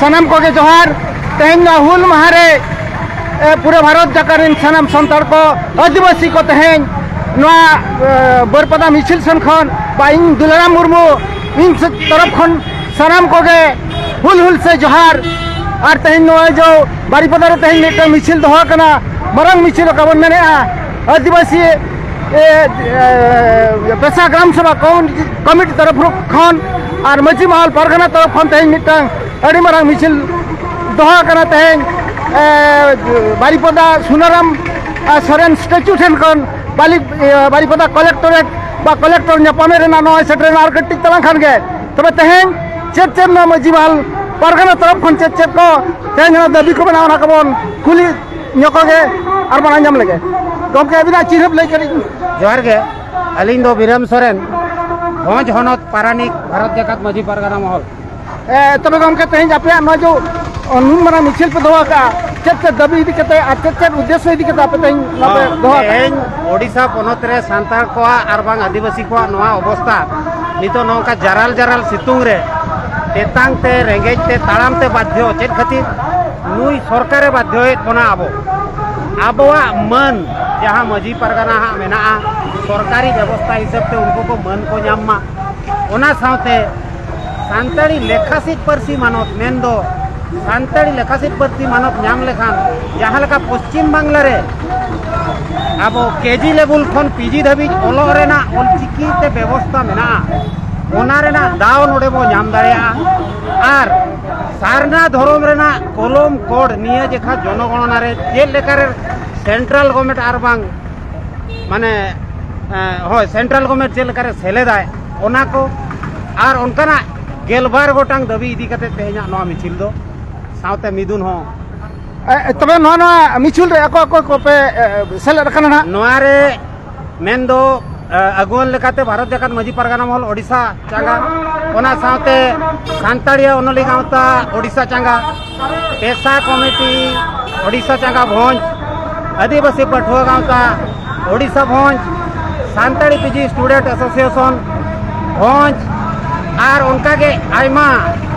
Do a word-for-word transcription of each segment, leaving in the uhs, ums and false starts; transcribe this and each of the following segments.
ᱥᱟᱱᱟᱢ ᱠᱚᱜᱮ ᱡᱚᱦᱟᱨ᱾ ᱛᱮᱦᱮᱧ ᱱᱚᱣᱟ ᱦᱩᱞ ᱢᱟᱦᱟ ᱨᱮ, ᱮ, ᱯᱩᱨᱟᱹ ᱵᱷᱟᱨᱚᱛ ᱡᱟᱠᱟᱛ ᱨᱮᱱ ᱥᱟᱱᱟᱢ ᱥᱟᱱᱛᱟᱲ ᱠᱚ, ᱟᱹᱫᱤᱵᱟᱹᱥᱤ ᱠᱚ ᱛᱮᱦᱮᱧ ᱱᱚᱣᱟ, ᱮ, ᱵᱟᱹᱨᱯᱟᱫᱟ ᱢᱤᱪᱷᱤᱞ ᱥᱮᱱ ᱠᱷᱚᱱ ᱵᱟ ᱤᱧ ᱫᱩᱞᱟᱨᱟᱢ ᱢᱩᱨᱢᱩ ᱤᱧ ᱥᱮ-, ᱛᱚᱨᱚᱯ ᱠᱷᱚᱱ ᱥᱟᱱᱟᱢ ᱠᱚᱜᱮ ᱦᱩᱞ ᱦᱩᱞ ᱥᱮ ᱡᱚᱦᱟᱨ᱾ ᱟᱨ ᱛᱮᱦᱮᱧ ᱱᱚᱜᱼᱚᱭ ᱡᱮ ᱵᱟᱨᱤᱯᱟᱫᱟ ᱨᱮ ᱛᱮᱦᱮᱧ ᱢᱤᱫᱴᱟᱝ ᱢᱤᱪᱷᱤᱞ ᱫᱚᱦᱚ ᱟᱠᱟᱱᱟ, ᱢᱟᱨᱟᱝ ᱢᱤᱪᱷᱤᱞ ᱚᱠᱟ ᱵᱚᱱ ᱢᱮᱱᱮᱫᱼᱟ, ᱟᱹᱫᱤᱵᱟᱹᱥᱤ, ᱮ, ᱮ, ᱯᱮᱥᱟ ᱜᱨᱟᱢ ᱥᱚᱵᱷᱟ ᱠᱚᱢ-, ᱠᱚᱢᱤᱴᱤ ᱛᱚᱨᱚᱯ ᱠᱷᱚᱱ ᱟᱨ ᱢᱟᱹᱡᱷᱤ ᱢᱟᱦᱟᱞ ᱯᱟᱨᱜᱟᱱᱟ ᱛᱚᱨᱚᱯ ᱠᱷᱚᱱ ᱛᱮᱦᱮᱧ ᱢᱤᱫᱴᱟᱝ ᱟᱹᱰᱤ ᱢᱟᱨᱟᱝ ᱢᱤᱪᱷᱤᱞ ᱫᱚᱦᱚ ᱟᱠᱟᱱᱟ ᱛᱮᱦᱮᱧ, ᱮ, ᱵᱟᱨᱤᱯᱟᱫᱟ ᱥᱩᱱᱟᱨᱟᱢ, ᱮ, ᱥᱚᱨᱮᱱ ᱥᱴᱮᱪᱩ ᱴᱷᱮᱱ ᱠᱷᱚᱱ ᱵᱟᱞᱤ-, ᱮ, ᱵᱟᱨᱤᱯᱟᱫᱟ ᱠᱚᱞᱮᱠᱴᱚᱨᱮᱴ ᱵᱟ ᱠᱚᱞᱮᱠᱴᱚᱨ ᱧᱟᱯᱟᱢᱮ ᱨᱮᱱᱟᱜ ᱱᱚᱜᱼᱚᱭ ᱥᱮᱴᱮᱨᱮᱱᱟ ᱟᱨ ᱠᱟᱹᱴᱤᱡ ᱛᱟᱞᱟᱝ ᱠᱷᱟᱱ ᱜᱮ᱾ ᱛᱚᱵᱮ ᱛᱮᱦᱮᱧ ᱪᱮᱫ ᱪᱮᱫ ᱱᱚᱣᱟ ᱢᱟᱹᱡᱷᱤ ᱢᱟᱦᱟᱞ ᱯᱟᱨᱜᱟᱱᱟ ᱛᱚᱨᱚᱯ ᱠᱷᱚᱱ ᱪᱮᱫ ᱪᱮᱫ ᱠᱚ ᱛᱮᱦᱮᱧ ᱚᱱᱟ ᱫᱟᱹᱵᱤ ᱠᱚ ᱢᱮᱱᱟᱜᱼᱟ, ᱚᱱᱟ ᱠᱚᱵᱚᱱ ᱠᱩᱞᱤ ᱧᱚᱜ ᱠᱚᱜᱮ ᱟᱨ ᱵᱚᱱ ᱟᱸᱡᱚᱢ ᱞᱮᱜᱮ᱾ ᱜᱚᱢᱠᱮ, ᱟᱹᱵᱤᱱᱟᱜ ᱪᱤᱱᱦᱟᱹᱯ ᱞᱟᱹᱭ ᱠᱟᱹᱴᱤᱡ᱾ ᱡᱚᱦᱟᱨ ᱜᱮ, ᱟᱹᱞᱤᱧ ᱫᱚ ᱵᱤᱨᱟᱢ ᱥᱚᱨᱮᱱ, ᱵᱷᱚᱸᱡᱽ ᱦᱚᱱᱚᱛ ᱯᱟᱨᱟᱱᱤᱠ, ᱵᱷᱟᱨᱚᱛ ᱡᱟᱠᱟᱛ ᱢᱟᱹᱡᱷᱤ ᱯᱟᱨᱜᱟᱱᱟ ᱢᱚᱦᱚᱞ᱾ ᱮ, ᱛᱚᱵᱮ ᱜᱚᱢᱠᱮ, ᱛᱮᱦᱮᱧ ᱟᱯᱮᱭᱟᱜ ᱱᱚᱣᱟ ᱡᱮ ᱱᱩᱱ ᱢᱟᱨᱟᱝ ᱢᱤᱪᱷᱤᱞ ᱯᱮ ᱫᱚᱦᱚ ᱟᱠᱟᱫᱼᱟ, ᱪᱮᱫ ᱪᱮᱫ ᱫᱟᱹᱵᱤ ᱤᱫᱤ ᱠᱟᱛᱮ ᱟᱨ ᱪᱮᱫ ᱪᱮᱫ ᱩᱫᱽᱫᱮᱥᱥᱚ ᱤᱫᱤ ᱠᱟᱛᱮ ᱟᱯᱮ ᱛᱮᱦᱮᱧ ᱱᱚᱣᱟ ᱯᱮ ᱦᱚᱸ, ᱫᱚᱦᱚ ᱟᱠᱟᱫᱼᱟ? ᱛᱮᱦᱮᱧ ᱳᱰᱤᱥᱟ ᱯᱚᱱᱚᱛ ᱨᱮ ᱥᱟᱱᱛᱟᱲ ᱠᱚᱣᱟᱜ ᱟᱨ ᱵᱟᱝ ᱟᱹᱫᱤᱵᱟᱹᱥᱤ ᱠᱚᱣᱟᱜ ᱱᱚᱣᱟ ᱚᱵᱚᱥᱛᱟ, ᱱᱤᱛᱚᱜ ᱱᱚᱝᱠᱟ ᱡᱟᱨᱟᱞ ᱡᱟᱨᱟᱞ ᱥᱤᱛᱩᱝ ᱨᱮ ᱛᱮᱛᱟᱝ ᱛᱮ, ᱨᱮᱸᱜᱮᱡ ᱛᱮ, ᱛᱟᱲᱟᱢ ᱛᱮ ᱵᱟᱫᱽᱫᱷᱚ᱾ ᱪᱮᱫ ᱠᱷᱟᱹᱛᱤᱨ? ᱱᱩᱭ ᱥᱚᱨᱠᱟᱨᱮ ᱵᱟᱫᱽᱫᱷᱚᱭᱮᱫ ᱵᱚᱱᱟ ᱟᱵᱚ᱾ ᱟᱵᱚᱣᱟᱜ ᱢᱟᱹᱱ ᱡᱟᱦᱟᱸ ᱢᱟᱹᱡᱷᱤ ᱯᱟᱨᱜᱟᱱᱟ ᱦᱟᱸᱜ ᱢᱮᱱᱟᱜᱼᱟ, ᱥᱚᱨᱠᱟᱨᱤ ᱵᱮᱵᱚᱥᱛᱷᱟ ᱦᱤᱥᱟᱹᱵ ᱛᱮ ᱩᱱᱠᱩ ᱠᱚ ᱢᱟᱹᱱ ᱠᱚ ᱧᱟᱢ ᱢᱟ᱾ ᱚᱱᱟ ᱥᱟᱶᱛᱮ ᱥᱟᱱᱛᱟᱲᱤ ᱞᱮᱠᱷᱟᱥᱤᱫ ᱯᱟᱹᱨᱥᱤ ᱢᱟᱱᱚᱛ, ᱢᱮᱱᱫᱚ ᱥᱟᱱᱛᱟᱲᱤ ᱞᱮᱠᱷᱟᱥᱤᱫ ᱯᱟᱹᱨᱥᱤ ᱢᱟᱱᱚᱛ ᱧᱟᱢ ᱞᱮᱠᱷᱟᱱ ᱡᱟᱦᱟᱸ ᱞᱮᱠᱟ ᱯᱚᱥᱪᱤᱢ ᱵᱟᱝᱞᱟ ᱨᱮ ᱟᱵᱚ ᱠᱮᱡᱤ ᱞᱮᱵᱩᱞ ᱠᱷᱚᱱ ᱯᱤᱡᱤ ᱫᱷᱟᱹᱵᱤᱡ ᱚᱞᱚᱜ ᱨᱮᱱᱟᱜ ᱚᱞᱪᱤᱠᱤ ᱛᱮ ᱵᱮᱵᱚᱥᱛᱷᱟ ᱢᱮᱱᱟᱜᱼᱟ, ᱚᱱᱟ ᱨᱮᱱᱟᱜ ᱫᱟᱣ ᱱᱚᱰᱮ ᱵᱚ ᱧᱟᱢ ᱫᱟᱲᱮᱭᱟᱜᱼᱟ᱾ ᱟᱨ ᱥᱟᱨᱱᱟ ᱫᱷᱚᱨᱚᱢ ᱨᱮᱱᱟᱜ ᱠᱚᱞᱚᱢ ᱠᱳᱰ ᱱᱤᱭᱟᱹ ᱡᱮᱠᱷᱟ ᱡᱚᱱᱚᱜᱚᱬᱱᱟ ᱨᱮ ᱪᱮᱫ ᱞᱮᱠᱟᱨᱮ ᱥᱮᱱᱴᱨᱟᱞ ᱜᱚᱵᱷᱚᱨᱱᱢᱮᱱᱴ ᱟᱨ ᱵᱟᱝ ᱢᱟᱱᱮ, ᱮᱸ, ᱦᱳᱭ, ᱥᱮᱱᱴᱨᱟᱞ ᱜᱚᱵᱷᱚᱨᱱᱢᱮᱱᱴ ᱪᱮᱫ ᱞᱮᱠᱟᱨᱮ ᱥᱮᱞᱮᱫᱟᱭ, ᱚᱱᱟ ᱠᱚ ᱟᱨ ᱚᱱᱠᱟᱱᱟᱜ ᱜᱮᱞᱵᱟᱨ ᱜᱚᱴᱟᱝ ᱫᱟᱹᱵᱤ ᱤᱫᱤ ᱠᱟᱛᱮ ᱛᱮᱦᱮᱧᱟᱜ ᱱᱚᱣᱟ ᱢᱤᱪᱷᱤᱞ ᱫᱚ, ᱥᱟᱶᱛᱮ ᱢᱤᱫᱩᱱ ᱦᱚᱸ᱾ ᱮ, ᱛᱚᱵᱮ ᱱᱚᱣᱟ, ᱱᱚᱣᱟ ᱢᱤᱪᱷᱤᱞ ᱨᱮ ᱚᱠᱚᱭ ᱚᱠᱚᱭ ᱠᱚᱯᱮ, ᱮ, ᱥᱮᱞᱮᱫ ᱟᱠᱟᱱᱟ ᱱᱟᱦᱟᱜ? ᱱᱚᱣᱟ ᱨᱮ ᱢᱮᱱᱫᱚ, ᱮ, ᱟᱹᱜᱩᱣᱟᱹᱱ ᱞᱮᱠᱟᱛᱮ ᱵᱷᱟᱨᱚᱛ ᱡᱟᱠᱟᱛ ᱢᱟᱹᱡᱷᱤ ᱯᱟᱨᱜᱟᱱᱟ ᱢᱚᱦᱚᱞ ᱳᱰᱤᱥᱟ ᱪᱟᱸᱜᱟ, ᱚᱱᱟ ᱥᱟᱶᱛᱮ ᱥᱟᱱᱛᱟᱲᱤᱭᱟᱹ ᱚᱱᱚᱞᱤ ᱜᱟᱶᱛᱟ ᱳᱰᱤᱥᱟ ᱪᱟᱸᱜᱟ, ᱯᱮᱥᱟ ᱠᱚᱢᱤᱴᱤ ᱳᱰᱤᱥᱟ ᱪᱟᱸᱜᱟ ᱵᱷᱚᱸᱡᱽ, ᱟᱹᱫᱤᱵᱟᱹᱥᱤ ᱯᱟᱹᱴᱷᱩᱣᱟᱹ ᱜᱟᱶᱛᱟ ᱳᱰᱤᱥᱟ ᱵᱷᱚᱸᱡᱽ, ᱥᱟᱱᱛᱟᱲᱤ ᱯᱤᱡᱤ ᱥᱴᱩᱰᱮᱱᱴ ᱮᱥᱳᱥᱤᱭᱮᱥᱚᱱ ᱵᱷᱚᱸᱡᱽ, ᱟᱨ ᱚᱱᱠᱟᱜᱮ ᱟᱭᱢᱟ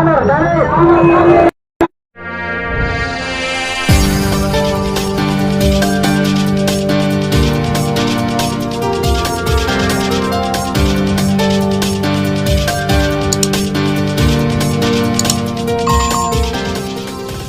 ᱵᱟᱱᱟᱨ ᱫᱟᱲᱮ᱾